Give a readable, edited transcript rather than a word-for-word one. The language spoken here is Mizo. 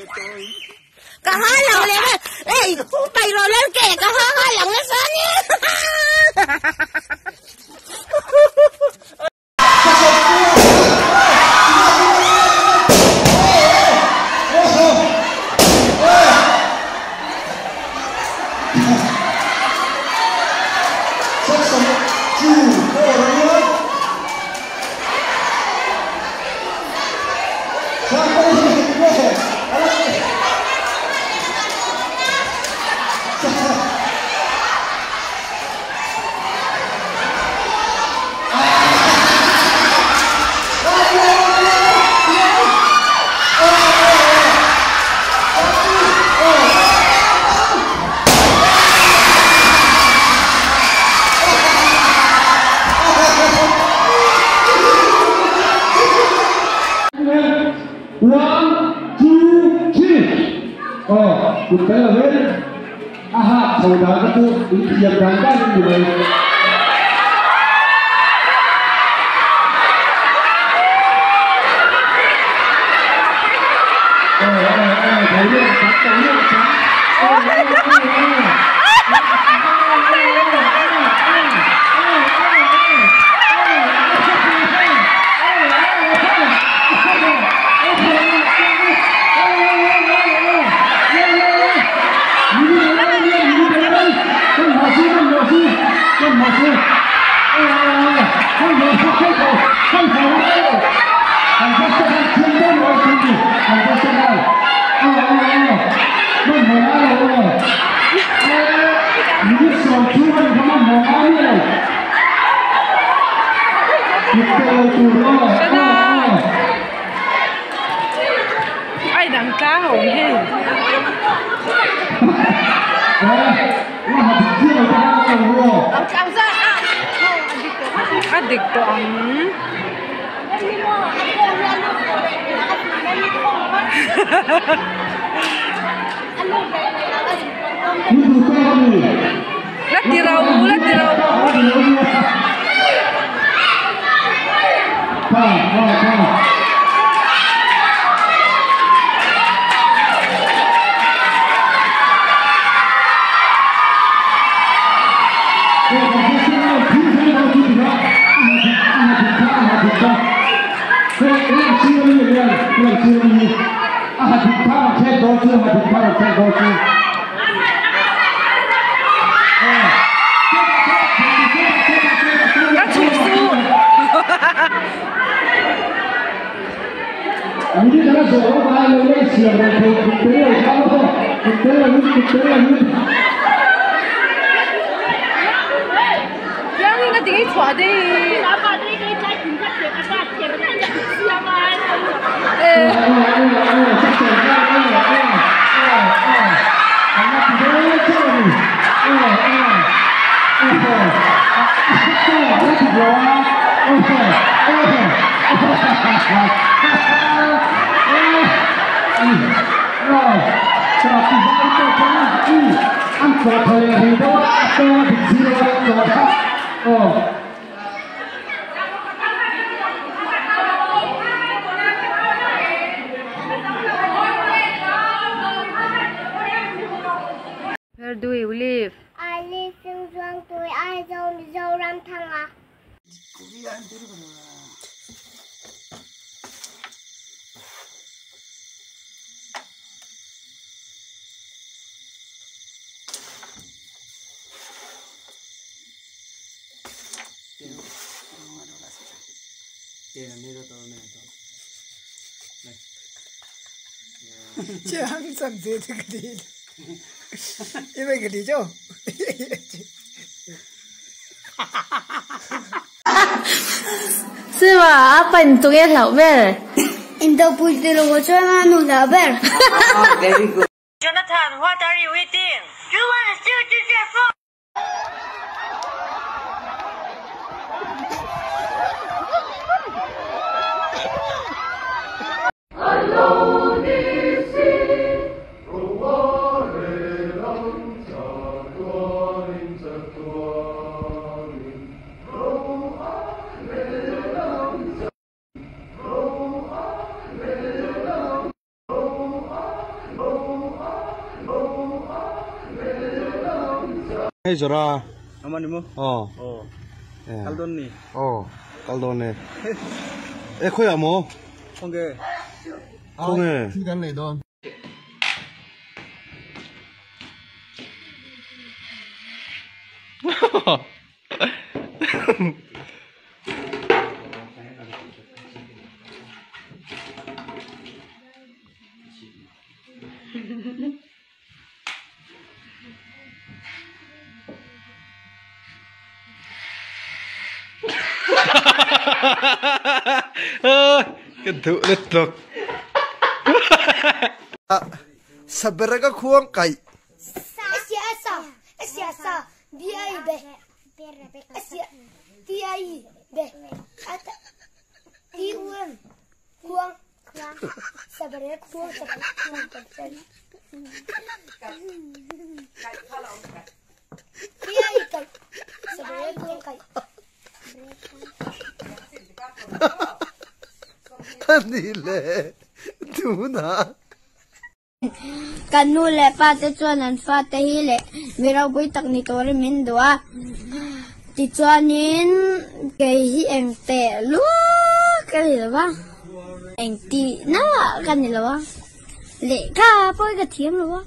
Ka ha lang leh vel ei pai rawh lal ke ka ha ha lang nasa a ni. One, two, three. Aw, kut tel lovin a hak chho dan kha chu in thiam dan dan in ni mai. Aw, aw, aw, boruak a tam, boruak a tam. Aw, aw, aw, aw. Ai dang tlang a awm hei. A dik tawh ang. La ti ro la ti ro. Ka chhuk suh. Tiang in a ti chhuah dei. Where do you live? I live in Zuangtui, Aizawl, Mizoram, Thanga. 是吗？阿爸，你中意老咩？印度不是我最爱弄老妹。 Very good. Jonathan, what are you eating? You want to see the phone? Hei Zora. Ama ni maw? Aw. Aw. Kal dawn ni. Aw. Kal dawn e. E khawiah maw? Khawnge. Khawnge. Thil kan lei dawn. Ka duh lutuk. Sabera ka khuang kaih. Ani le tunah. Kan nu leh pa te chuan an fate hi leh mi ropui tak ni turin min duh a, tichuanin kei hi eng teh luak ka ni lo va, eng tihna ka ni lo va, lehkha pawh hi ka thiam lo va.